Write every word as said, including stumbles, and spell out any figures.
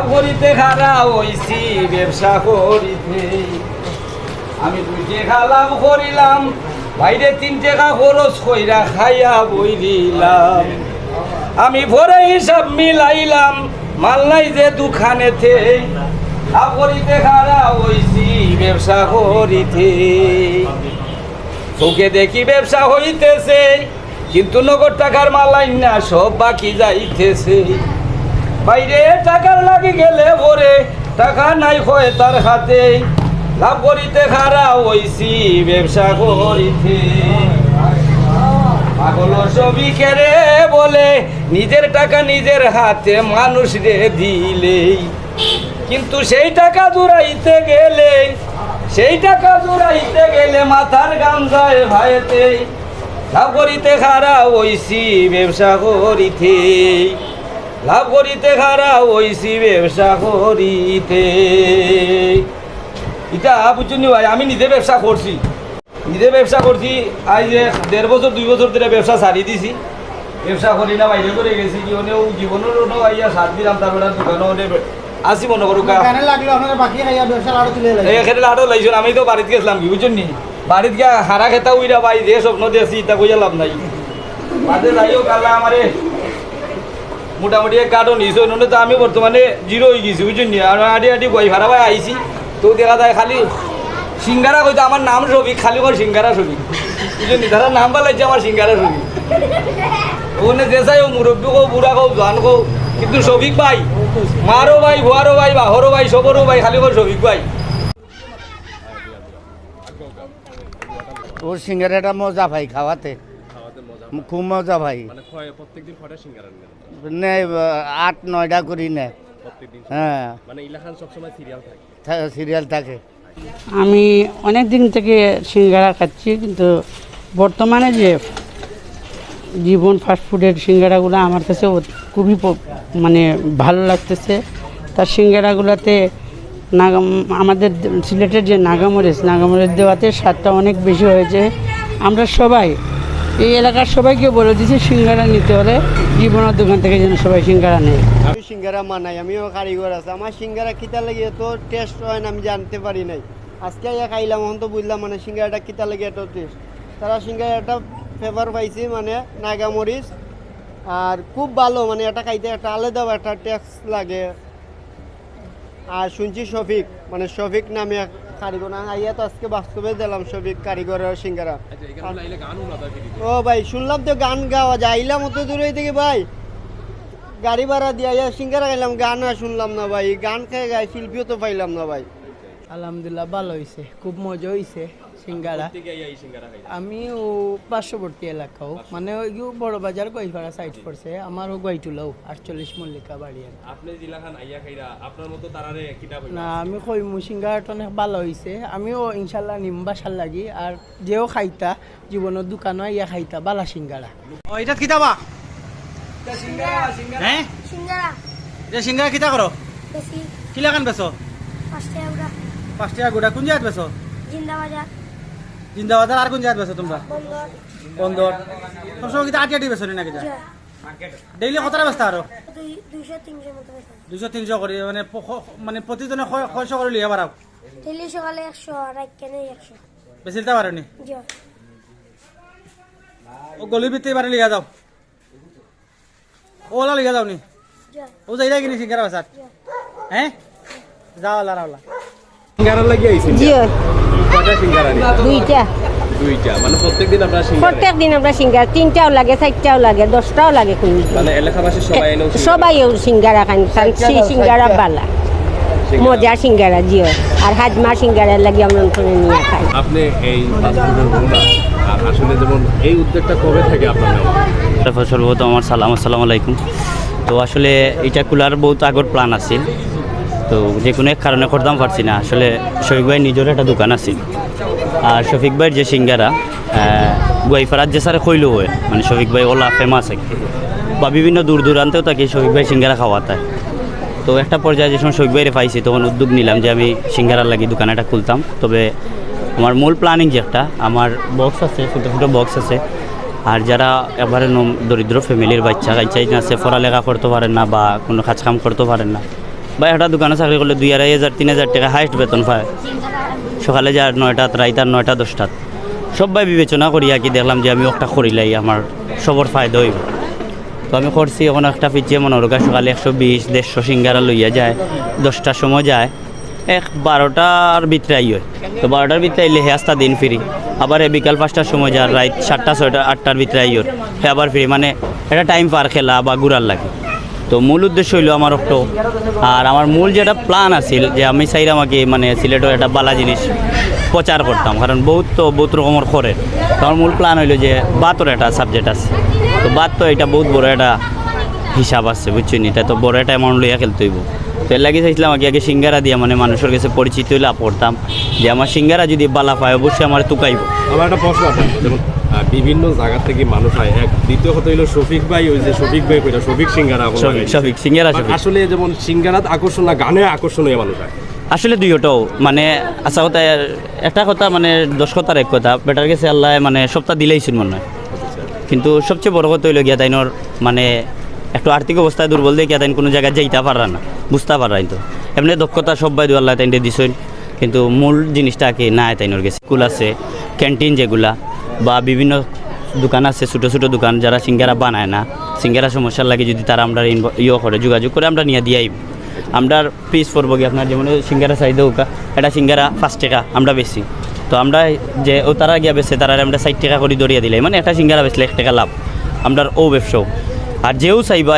করিতে খাড়া অইছি ব্যবসা করিতে। আমি দুই টেকা লাভ করিলাম, বাইরে তিন টেকা খরচ কইরা খাইয়া বই দিলাম। আমি পরে হিসাব মিলাইলাম, মাল নাই যে দোকানেতে। লাভ করিতে খাড়া অইছি ব্যবসা করিতে। চোখে দেখি ব্যবসা হইতেছে, কিন্তু নগদ টাকার মাল আইন না, সব বাকি যাইতেছে। বাইরে টাকার লাগি গেলে পরে টাকা নাই হয় তার হাতে। লাভ করিতে খাড়া অইছি ব্যবসা করিতে। পাগল সবই কেরে বলে, নিজের টাকা নিজের হাতে মানুষ রে দিলেই, কিন্তু সেই টাকা জুড়াইতে গেলে, সেই টাকা জুড়াইতে গেলে মাথার গাম যায় ভাইতে। লাভ করিতে খাড়া অইছি ব্যবসা করিতে, লাভ করিতে খাড়া অইছি ব্যবসা করিতে। ইটা বুঝছইন নি ভাই, আমি নিজে ব্যবসা করছি, নিজে ব্যবসা করছি। আইজ এক দেড় বছর, দুই বছর ধরে ব্যবসা ছাড়ি দিছি, ব্যবসা করি না, বাইরে করে গেছি। কি অনে ও জীবনর অনো আইয়া সাত দিন আমতার বেটার দোকানো অনে বে-, আসি মনে করুক্কা। গানে লাগলো আপনারা বাকি খাইয়া ব্যবসা আরো তুলে লাগলো। এই এখানে লাড়ো লাইছইন, আমি তো বাড়িত গেছিলাম কি, বুঝছইন নি? বাড়িত গিয়া হারা খেতা উইরা ভাই, যে স্বপ্ন দেখছি, ইতা কইয়া লাভ নাই। বাদে যাই হোক, আল্লায় আমারে মোটামুটি এক গার্ডও নিছইন, অনে তো আমি বর্তমানে জিরো অই গেছি, বুঝছইন নি? আর আডি আডি বই ভাড়া ভাই আইছি, তো দেখা যায় খালি সিঙ্গারা কইতো, আমার নাম শফিক, খালি কয় সিঙ্গারা শফিক, বুঝছইন নি? তারা নাম বালাইছে আমার সিঙ্গারা শফিক। অনে যে চাই ও মুরব্বি কও, বুড়া কও, জোয়ান কও, কিন্তু শফিক ভাই, মারও ভাই, বুয়ারও ভাই, বাহরও ভাই, সবরও ভাই, খালি কয় শফিক ভাই। ওর সিঙ্গারাটা মজা ভাই খাওয়াতে। খাওয়াতে মজা। খুব মজা ভাই। মানে, কয়, প্রত্যেকদিন কয়টা সিঙ্গারা নেন? নেয়, আহ, আট নয়টা করি নেয়। প্রত্যেকদিন? হ্যাঁ। মানে, ইলাখান সবসময় সিরিয়াল থাকে? থা-, সিরিয়াল থাকে। আমি অনেক দিন থেকে সিঙ্গারা খাচ্ছি, কিন্তু বর্তমানে যে জীবন ফাস্টফুডের সিঙ্গারাগুলো আমার কাছে অত-, খুবই প-, মানে, ভালো লাগতেছে। তার সিঙ্গারাগুলোতে নাগা-, আমাদের সিলেটের যে নাগামরিচ, নাগামরিচ দেওয়াতে স্বাদটা অনেক বেশি হয়েছে। আমরা সবাই, এই এলাকার সবাইকে বলে দিছি, সিঙ্গারা নিতে হলে জীবনের দোকান থেকে যেন সবাই সিঙ্গারা নেয়। আমি সিঙ্গারা বানাই, আমিও কারিগর আছে। আমার সিঙ্গারা কিতা লাগে এত টেস্ট হয় না, আমি জানতে পারি নাই। আজকে আইয়া খাইলাম, অখন তো বুঝলাম, মানে, সিঙ্গারাটা কিতা লাগে এত টেস্ট। তারা সিঙ্গারাটা ফ্লেভার পাইছি, মানে, নাগামরিচ, আর খুব ভালো, মানে, এটা খাইতে একটা আলাদা একটা টেস্ট লাগে। আর শুনছি শফিক, মানে, শফিক নামে এক কারিগর, না, আইয়া তো আজকে বাস্তবে দিলাম শফিক কারিগরের সিঙ্গারা। আচ্ছা, এখানে আইলে গান শোনা যায় কি? ও ভাই, শুনলাম তো গান গাওয়া যায়, আইলাম অত দূর হইতে কি ভাই, গাড়ি ভাড়া দিয়া আইয়া সিঙ্গারা খাইলাম, গান আর শুনলাম না ভাই, গান খেয়ে গায় শিল্পীও তো পাইলাম না ভাই। আলহামদুলিল্লাহ, ভালো হইছে, খুব মজা হইছে সিঙ্গারা। কোথেকে আইয়া এই সিঙ্গারা খাইলেন? আমি ও পার্শ্ববর্তী এলাকাও, মানে, ওই বড় বাজার, গোয়াইপাড়া সাইড পড়ছে। আমারও গোয়াইটুলাও, আটচল্লিশ মল্লিকা বাড়ি আর কি। আপনি জিলা খান আইয়া খাইরা, আপনার মতো তারারে কিতা কইবা? না, আমি কইমু সিঙ্গারাটা অনেক ভালো হইছে। আমিও ইনশাল্লাহ নিম বাসার লাগি। আর যেও খাইতা, জীবনের দোকানো আইয়া খাইতা, বালা সিঙ্গারা। ও, এটা কিতা বা? হ্যাঁ? সিঙ্গারা। এটা সিঙ্গারা কিতা করো? বেশি। কিলাখান বেচো? পাঁচ টেকা গুড়া। পাঁচ টেকা গুড়া। কোন জাগাত বেচো? জিন্দাবাজার। জিন্দাবাজার। আর কোন জাগাত বেচো তোমরা? বন্দর। বন্দর। সবসময় কিতা আটি আটি বেচো নি নাকি? জি। ডেইলি কতটা বেচতা আরো? দুই-, দুইশো তিনশো মতো বেচা। দুইশো তিনশো করি, মানে, প-, খ-, মানে, প্রতিজনে কয়-, কয়শো করি লিয়া বাড়াও? ডেইলি সকালে একশো, আর রাইত কেনে একশো। বেচিলতা পারো নি? জি। ও গলির ভিতরে বাড়ি লিয়া যাও। ওলা লিয়া যাও নি? জি। ও যাইরা কিনি সিঙ্গারা বাজার? জি। হ্যাঁ? যাও, ওলা, ওলা। সিঙ্গারা লাগি আইছি? জি। কয়টা সিঙ্গারা নি? দুইটা। দুইটা, মানে প্রত্যেকদিন আপনারা সিঙ্গারা? প্রত্যেক দিন আমরা সিঙ্গারা, তিনটাও লাগে, চারটাও লাগে, দশটাও লাগে কোন দিন। মানে এলাকাবাসী সবাই এনেও সিঙ্গারা? সবাই ও সিঙ্গারা খান, খান, সেই সিঙ্গারা বালা। সিঙ্গারা। মজা সিঙ্গারা, জিও। আর হাজমা সিঙ্গারা লাগি আমরা অন্তরে নিয়ে খাই। আপনি এই ফাস্টফুডের ওনার, আর আসলে যেমন এই উদ্যোগটা কবে থেকে আপনার নেওয়া? তারপর সর্বপ্রথম আমার সালাম, আসসালামু আলাইকুম। তো আসলে এটা খোলার বহুত আগর প্ল্যান আছিল, তো যে কোনো এক কারণে করতাম পারছি না। আসলে শফিক ভাই নিজের একটা দোকান আছিল, আর শফিক ভাইর যে সিঙ্গারা, আহ, গোয়াইপাড়াত যে স্যারে কইলো হয়, মানে শফিক ভাই ওলা ফেমাস এক, বা বিভিন্ন দূর দূরান্তেও তাকে শফিক ভাই সিঙ্গারা খাওয়াতা। তো একটা পর্যায়ে যে সময় শফিক ভাইরে পাইছি, তখন উদ্যোগ নিলাম যে আমি সিঙ্গারার লাগি দোকান একটা খুলতাম। তবে আমার মূল প্ল্যানিং যে একটা, আমার বক্স আছে, ছোটো ছোটো বক্স আছে। আর যারা একবারে নম-, দরিদ্র ফ্যামিলির বাচ্চা কাচ্চা আছে, পড়ালেখা করতে পারেন না বা কোনো কাজ কাম করতে পারেন না, ভাই একটা দোকানো চাকরি করলে দুই আড়াই হাজার, তিন হাজার টেকা হায়েস্ট বেতন পায়। সকালে যার নয়টাত, রাইত আর নয়টা দশটাত। সব ভাই বিবেচনা করিয়া কি দেখলাম যে আমি একটা করিলাই, আমার সবর ফায়দা অইবো। তো আমি করছি, অখন একটা ফিজে মনো করউক্কা সকালে একশো বিশ, দেড়শো সিঙ্গারা লইয়া যায়, দশটার সময় যায়, এক বারোটার ভিতরে আইয়। তো বারোটার ভিতরে আইলে হে আস্তা দিন ফ্রি। আবার হে বিকাল পাঁচটার সময় যার, রাইত সাতটা, ছয়টা, আটটার ভিতরে আইয়, হে আবার ফ্রি। মানে একটা টাইম পার খেলা বা ঘুরার লাগি। তো মূল উদ্দেশ্য অইলো আমার অক্টো, আর আমার মূল যেটা প্ল্যান আছিল যে আমি চাইরাম আর কি, মানে সিলেটর একটা বালা জিনিস প্রচার করতাম, কারণ বউত তো বউত রকমর করে। তো আমার মূল প্ল্যান অইলো যে ভাতর একটা সাবজেক্ট আছে, তো ভাত তো এটা বউত বড় একটা হিসাব আছে, বুঝছইন নি? এটা তো বড় একটা অ্যামাউন্ট লইয়া খেলতে অইবো। তো এর লাগি চাইছিলাম আগে আগে সিঙ্গারা দিয়া মানে মানুষর গেছে পরিচিত অইলে আপ করতাম, যে আমার সিঙ্গারা যদি বালা পায় অবশ্যই আমার তুকাইবো। আমার একটা প্রশ্ন আছে, যেমন আহ, বিভিন্ন জায়গা থেকে মানুষ আয়, এক দ্বিতীয় কথা অইলো শফিক ভাই, ওই যে শফিক ভাই কইরা শফিক সিঙ্গারা এখন শফিক, লাগাইছে। শফিক সিঙ্গারা, But শফিক। আসলে যেমন সিঙ্গারাত আকর্ষণ না, গানে আকর্ষণ অইয়া মানুষ আয়। আসলে দুইওটাও, মানে, আচ্ছা কথা, একটা কথা, মানে, দশ কথার এক কথা, বেটার গেছে আল্লায়, মানে, সবটা দিলাইছইন মনে অয়। কিন্তু সবচেয়ে বড় কথা অইলো গিয়া তাইনর, মানে, একটু আর্থিক অবস্থায় দুর্বল দেখিয়া তাইন কুনু জাগাত যাইতা পাররা না, বুঝতা পাররা না। তো এমনে দক্ষতা সব বাইদু আল্লায় তাইনরে দিছইন, কিন্তু মূল জিনিসটা কি নাই তাইনর গেছে। স্কুল আছে, ক্যান্টিন যেগুলা, বা বিভিন্ন দোকান আছে, ছোটো ছোটো দোকান, যারা সিঙ্গারা বানায় না, সিঙ্গারা সমস্যার লাগি যদি তারা আমরারে ইনভ-, ইয়ে করে, যোগাযোগ করে, আমরা নিয়া দিয়া আইবো। আমরার পিস পড়বো কি আপনার, যেমন সিঙ্গারা চাইদা অউক্কা, একটা সিঙ্গারা পাঁচ টেকা আমরা বেচি। তো আমরা যে ও তারা গিয়া বেচে, তারারে আমরা ষাইট টেকা করি ধরিয়া দিলাই, মানে একটা সিঙ্গারা বেচলে এক টেকা লাভ, আমরার অউ ব্যবসাও। আর যেউ চাইবা